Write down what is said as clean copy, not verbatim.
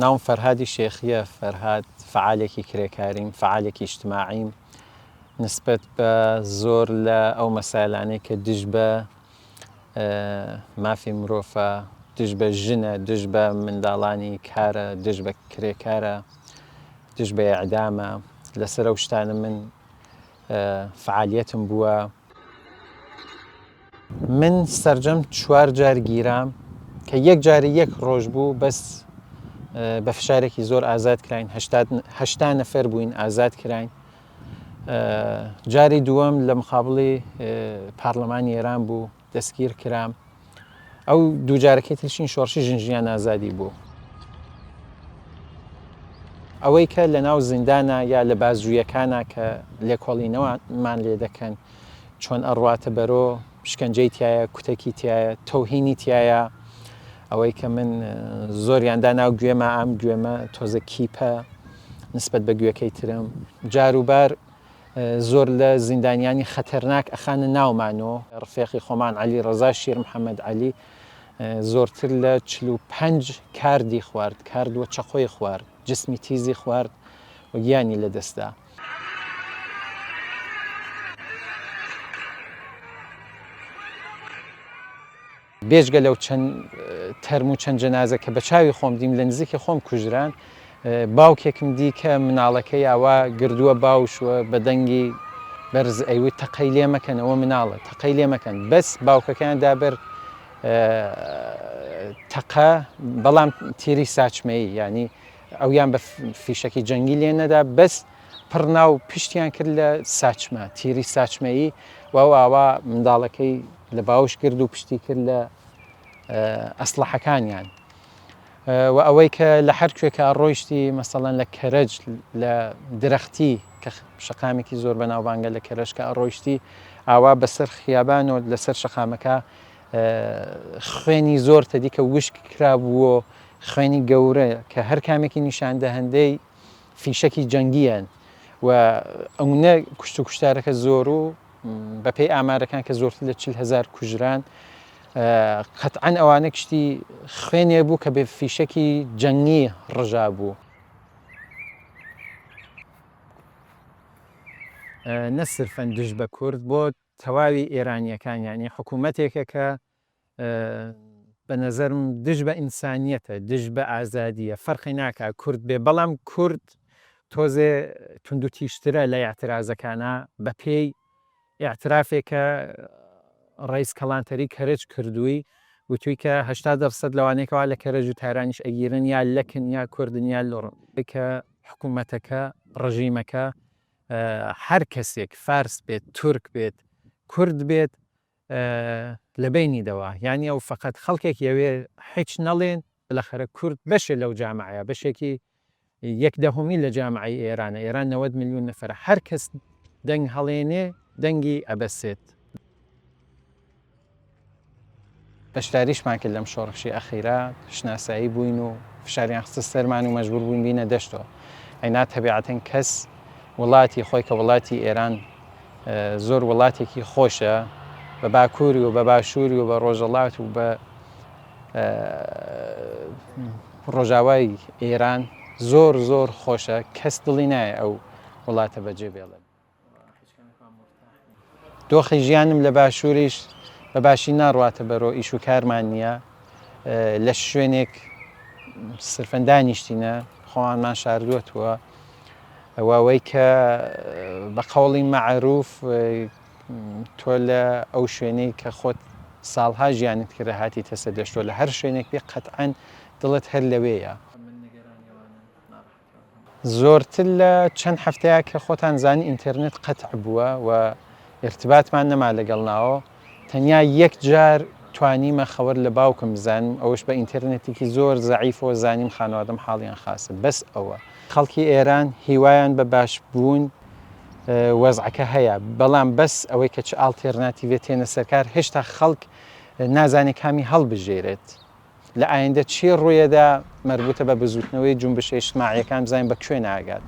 ناوم فەرهادی شێخییە، فەرهاد فەعالێکی کرێکاریم، فەعالێکی ئیجتماعیم، نسبەت بە زۆر لە ئەو مەسایلانەی کە دژ بە مافی مرۆفە، دژ بە ژنە، دژ بە منداڵانی کارە، دژ بە کرێکارە، دژ بە ئیعدامە، لەسەر ئەو شتانە من فەعالیەتم بووە. من سەرجەم چوار جار گیرام کە یەک جاری یەک ڕۆژ بوو بەس بە فشارێکی زۆر ئازاد کراین هەشتا نەفەر بووین ئازاد کراین جاری دووەم لە مقابلی پارلەمانی ئێران بوو دەستگیر کرام ئەو دووجارەکەی ترشین شۆڕشی ژن ژیان ئازادی بوو. ئەوەی کە لە ناو زیندانا یا لە بازجوویەکانا کە لێکۆڵینەوەمان لێ دەکەن چۆن ئەڕواتە بەرۆ شکەنجەی تایە کوتەکی تایە تەوهینی تایە ئەوەی کە من زۆریان دانا و گوێمە ئەم گوێمە تۆزە کیپە نسبەت بە گوێکەی ترم جاروبار زۆر لە زیندانیانی خەتەرناک ئەخانە ناومانۆ، ڕفێقی خۆمان عەلی ڕەزا شیر محەمەد عەلی زۆرتر لە 45 کاردی خوارد، کارد و چەقۆی خوارد، جسمی تیزی خوارد و گیانی لەدەستدا. بێجگە لەو چەند تەرم و چەند جەنازە کە بە چاوی خۆم دیم لە نزیکی خۆم کوژران، باوکێکم دی کە مناڵەکەی ئاوا گردووە باوش و بە دەنگی بەرز ئەیوت تەقەی لێ مەکەن ئەوە مناڵە تەقەی لێ مەکەن بەس باوکەکەیان دا بەر تەقە بەڵام تیری ساچمەیی یعنی ئەویان بە فیشەکی جەنگی لێ نەدا بەس پڕ ناو پشتیان کرد لە ساچمە تیری ساچمەیی و ئەو ئاوا منداڵەکەی لە باوش کرد و پشتی کرد لە ئەسڵەحەکانیان و ئەوەی کە لە هەر کوێکە ڕۆیشتی مەسەڵەن لە کەرەج لە درەختی کە شەقامێکی زۆر بەناوبانگە لە کەرەج کە ئەڕۆیشتی ئاوا بەسەر خیابان و لەسەر شەقامەکە خوێنی زۆر تەدی کە وشک کرابووە خوێنی گەورە کە هەر کامێکی نیشاندەهندەی فیشەکی جەنگییان و ئەونە کوشت و کوشتارەکە زۆر و بەپێی ئامارەکان کە زۆرتر لە 40 هەزار کوژران قەتعەن ئەوانە کشتی خوێنێ بوو کە بێ فیشەکی جەنگی ڕژا بوو. نە سرفەن دژ بە کورد بۆ تەواوی ئێرانییەکان یانی حکوومەتێکە کە بە نەزەرم دژ بە ئینسانیەتە، دژ بە ئازادیە، فەرقی ناکا کورد بێ، بەڵام کورد تۆزێ توندوتیژترە لە ئیعترازەکانا بە پێی ئیعترافێک کە ڕەیس کەڵانتەری کەرەج کردووی وتووی کە 80 دەرسەد لەوانەی کەوا لە کەرەج و تارانیش ئەگیرن یا لەکن یا کوردن یا لوڕن کە حکوومەتەکە ڕژیمەکە هەر کەسێک فارس بێت تورک بێت کورد بێت لە بەینی دەوا یانی ئەو فەقەت خەڵکێک یەوێ حیچ نەڵێن بلەخەرە کورد بەشێ لەو جامعەیە بەشێکی یەک دەهۆمی لە جامعەی ئێرانە ئێران 90 میلیون نەفەرە هەر کەس دەنگ هەڵێنێ دەنگی ئەبەسێت. بەشداریشمان کرد لەم شۆڕشی ئەخیرە شناسایی بووین و فشاریان خستە سەرمان و مەجبوور بووین بینە دەشتەوە ئەینا تەبیعەتەن کەس وڵاتی خۆی کە وڵاتی ئێران زۆر وڵاتێکی خۆشە بە باکووری و بە باشووری و بە ڕۆژەڵات و بە ڕۆژاوای ئێران زۆر زۆر خۆشە کەس دڵی نایە ئەو وڵاتە بەجێ بێڵێت. دۆخی ژیانم لە باشووریش بە باشی ناڕواتە بەرۆ ئیش و کارمان نییە لە شوێنێک سرفەن دانیشتینە خۆمانمان شاردووەتەوە ئەوەی کە بە قەوڵی مەعروف تۆ لە ئەو شوێنەی کە خۆت ساڵها ژیانت کرد هاتیتە سەر دەشتۆ لە هەر شوێنێک بێ قەتعەن دڵت هەر لەوێیە. زۆرتر لە چەند هەفتەیە کە خۆتان زانی ئینتەرنێت قەتع بووە و ئیرتباتمان نەما لەگەڵ ناوە تەنیا یەک جار توانیمە خەوەر لە باوکم بزانم ئەوش بە ئینتەرنێتێکی زۆر زەعیفەوە زانیم خانەوادەم حاڵیان خاسە بەس ئەوە. خەڵکی ئێران هیوایان بە باش بوون وەزعەکە هەیە بەڵام بەس ئەوەی کە چ ئاڵتێرناتیڤێ تێنە سەرکار هێشتا خەڵک نازانێ کامی هەڵبژێرێت. لە ئایندە چی ڕوویەدا مەربوتە بە بزوتنەوەی جونبشە ئیجتماعیەکان بزانین بە کوێ ناگات.